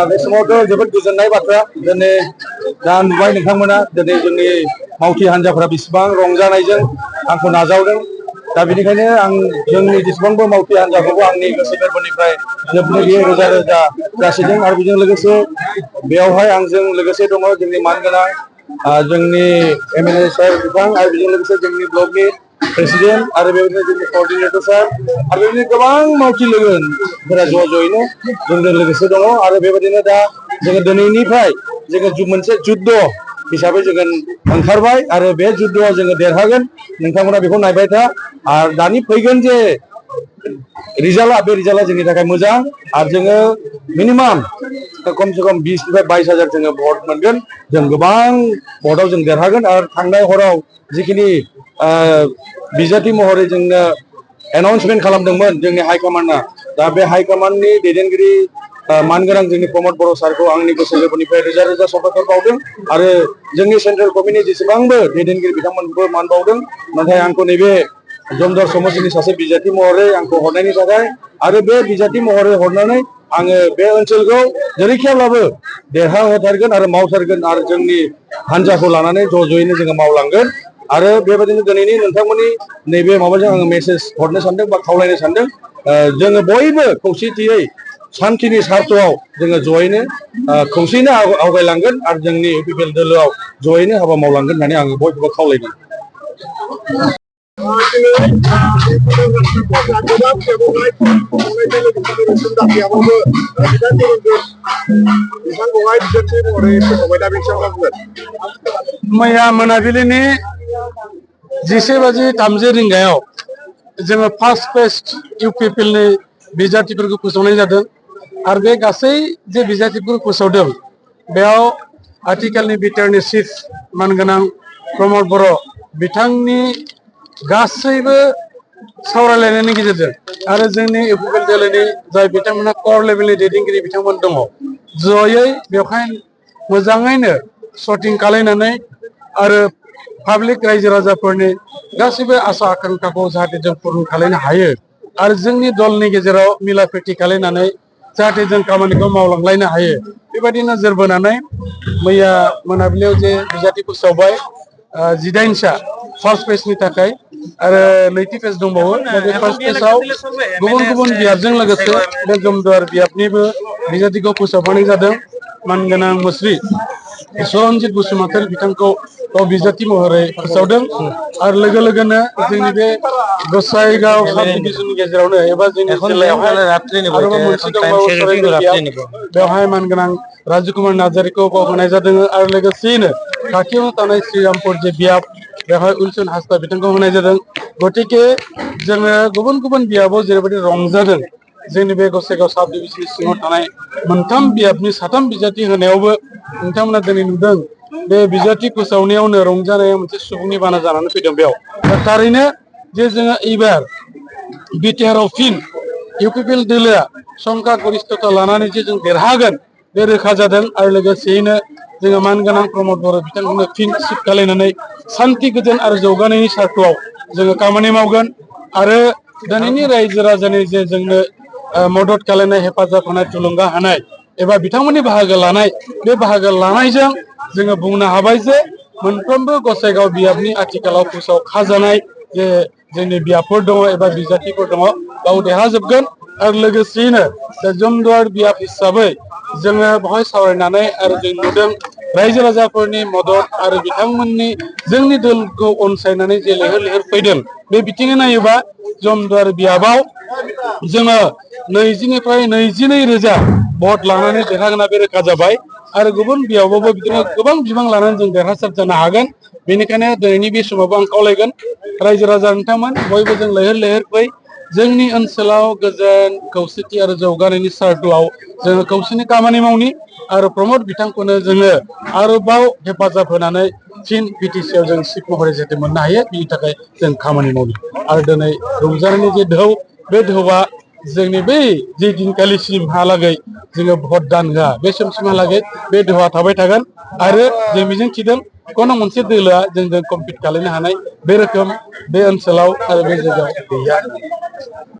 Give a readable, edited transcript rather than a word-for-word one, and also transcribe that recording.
बे समावथ' जोबोद गोजोननाय बाथ्रा दिनै दा नुबाय नोंथांमोना दिनै जोंनि मावथि हान्जाफोरा बेसेबां रंजानायजों आंखौ नाजावदों दा बेनिखायनो आं जोंनि जेसेबांबो मावथि हान्जाखौबो आंनि गोसो गोरबोनिफ्राय जोबनो गैयै रोजा रोजा जासिदों आरो बेजों लोगोसे बेयावहाय आंजों लोगोसे दङ जोंनि मानगोनां जोंनि एमएलए सार बिथां आरो बेजों लोगोसे जोंनि ब्लकनि प्रेसिडेन्ट आरो बेबायदिनो जोंनि कर्डिनेटर सार आरो बेबायदिनो गोबां मावथि लोगोफोरा ज'यैनो जोंजों लोगोसे दङ आरो बेबायदिनो दा जोङो दिनैनिफ्राय जोङो मोनसे जुद्ध हिसाबै जोङो ओंखारबाय आरो बे जुद्धआव जोङो देरहागोन नोंथांमोना बेखौ नायबाय था आरो दानि फैगोन जे रिजाल्टआ बे रिजाल्टआ जोंनि थाखाय मोजां आरो जोङो मिनिमाम खमसे खम 20 निफ्राय 22,000 जोङो भट मोनगोन जों गोबां भटआव जों देरहागोन आरो थांनाय हराव जिखिनि बिजाथि महरै जोंनो एनाउन्समेन्ट खालामदोंमोन जोंनि हाइकमान्डआ दा बे हाइकमान्डनि दैदेनगिरि मानगोनां जोंनि प्रमद बर' सारखौ आंनि गोसो गोरबोनिफ्राय रोजा रोजा साबायखर बावदों आरो जोंनि सेन्ट्रेल कमिटिनि जेसेबांबो दैदेनगिरि बिथांमोनखौबो मान बावदों नाथाय आंखौ नैबे जमदर समस्तिनि सासे बिजाथि महरै आंखौ हरनायनि थाखाय आरो बे बिजाथि महरै हरनानै आङो बे ओनसोलखौ जेरैखियाब्लाबो देरहाहोथारगोन आरो मावथारगोन आरो जोंनि हान्जाखौ लानानै ज'यैनो जोङो मावलांगोन आरो बेबायदिनो दिनैनि नोंथांमोननि नैबे माबाजों आङो मेसेज हरनो सानदों बा खावलायनो सानदों जोङो बयबो खौसेथियै सान्थिनि सार्थआव जोङो ज'यैनो खौसेयैनो आवगायलांगोन आरो जोंनि इउपिपिएल दोलोआव ज'यैनो हाबा मावलांगोन होननानै आङो बयखौबो खावलायदों मैया मोनाबिलिनि 11:30 रिंगायाव जोङो फार्स्ट फेज इउपिपिएलनि बिजाथिफोरखौ फोसावनाय जादों आरो बे गासै जे बिजाथिफोरखौ फोसावदों बेयाव आथिखालनि बिटिआरनि चिफ मानगोनां प्रमद बर' बिथांनि गासैबो सावरायलायनायनि गेजेरजों आरो जोंनि इउपिपिएल दोलोनि जाय बिथांमोना कर लेभेलनि दैदेनगिरि बिथांमोन दङ जयै बेवहाय मोजाङैनो सर्टिं खालायनानै आरो पाब्लिक रायजो राजाफोरनि गासैबो आसा आकांक्षाखौ जाहाथे जों पूर्ण खालामनो हायो आरो जोंनि दलनि गेजेराव मिलाप्रीति खालायनानै जाहाथे जों खामानिखौ मावलांलायनो हायो बेबायदि नोजोर बोनानै मैया मोनाबिलियाव जे बिजाथि फोसावबाय 19सा फार्स्ट फेजनि थाखाय आरो नैथि फेज दंबावो बे फार्स्ट फेजआव गुबुन गुबुन बियाबजों लोगोसे बे जमदुवार बियाबनिबो बिजाथिखौ फोसावफानाय जादों मानगोनां मुस्रि सरनजित बसुमतारी बिथांखौ बिजाथि महरै फोसावदों आरो लोगो लोगोनो जोंनि बे गसाइगाव साब डिभिजननि गेजेरावनो एबा जोंनि जिल्लायावहाय आरोबाव मोनसे दंबावो सराइबिल बियाब बेवहाय मानगोनां राजु कुमार नार्जारीखौ बावहोनाय जादों आरो लोगोसेयैनो खाथियावनो थानाय श्रीरामपुर जे बियाब बेवहाय उलसन हासदा बिथांखौ होनाय जादों गतिके जोङो गुबुन गुबुन बियाबाव जेरैबायदि रंजादों जोंनि बे गसाइगाव साब डिभिजननि सिङाव थानाय मोनथाम बियाबनि साथाम बिजाथि होनायावबो नोंथांमोना दिनै नुदों बे बिजाथि फोसावनायावनो रंजानाया मोनसे सुबुंनि बाना जानानै फैदों बेयाव थारैनो जे जोङो एबार बिटिआरआव फिन इउपिपिएल दोलोआ संख्या गरिष्ठता लानानै जे जों देरहागोन बे रोखा जादों आरो लोगोसेयैनो जोङो मानगोनां प्रमद बर' बिथांखौनो फिन सिट खालायनानै सान्थि गोजोन आरो जौगानायनि सार्थआव जोङो खामानि मावगोन आरो दिनैनि रायजो राजानि जे जोंनो मदद खालामनाय हेफाजाब होनाय थुलुंगा होनाय एबा बिथांमोननि बाहागो लानाय बे बाहागो लानायजों जोङो बुंनो हाबाय जे मोनफ्रोमबो गसाइगाव बियाबनि आथिखालाव फोसावखाजानाय जे जोंनि बियाबफोर दङ एबा बिजाथिफोर दङ बाव देरहाजोबगोन आरो लोगोसेयैनो जमदुवार बियाब हिसाबै जोङो बेवहाय सावरायनानै आरो जों नुदों रायजो राजाफोरनि मदद आरो बिथांमोननि जोंनि दोलखौ अनसायनानै जे लैहोर लैहोर फैदों बे बिथिङै नायोबा जमदुवार बियाबाव जोङो 20 निफ्राय 22,000 भट लानानै देरहागोना बे रोखा जाबाय आरो गुबुन बियाबावबो बिदिनो गोबां बिबां लानानै जों देरहासार जानो हागोन बेनिखायनो दिनैनि बे समावबो आं खावलायगोन रायजो राजा नोंथांमोन बयबो जों लैहोर लैहोर फै जोंनि ओनसोलाव गोजोन खौसेथि आरो जौगानायनि सार्थआव जोङो खौसेनि खामानि मावनि आरो प्रमद बिथांखौनो जोङो आरोबाव हेफाजाब होनानै फिन बिटिसिआव जों सिट महरै जाहाथे मोननो हायो बिनि थाखाय जों खामानि मावनि आरो दिनै रंजानायनि जे दोहौ बे दोहौआ जोंनि बै जे दिनखालिसिमहालागै जोङो भट दान होआ बे समसिमहालागै बे दोहौआ थाबाय थागोन आरो जों मिजिं थिदों कोनो मोनसे दोलोआ जोंजों कम्पिट खालामनो हानाय बे रोखोम बे ओनसोलाव आरो बे जायगायाव गैया।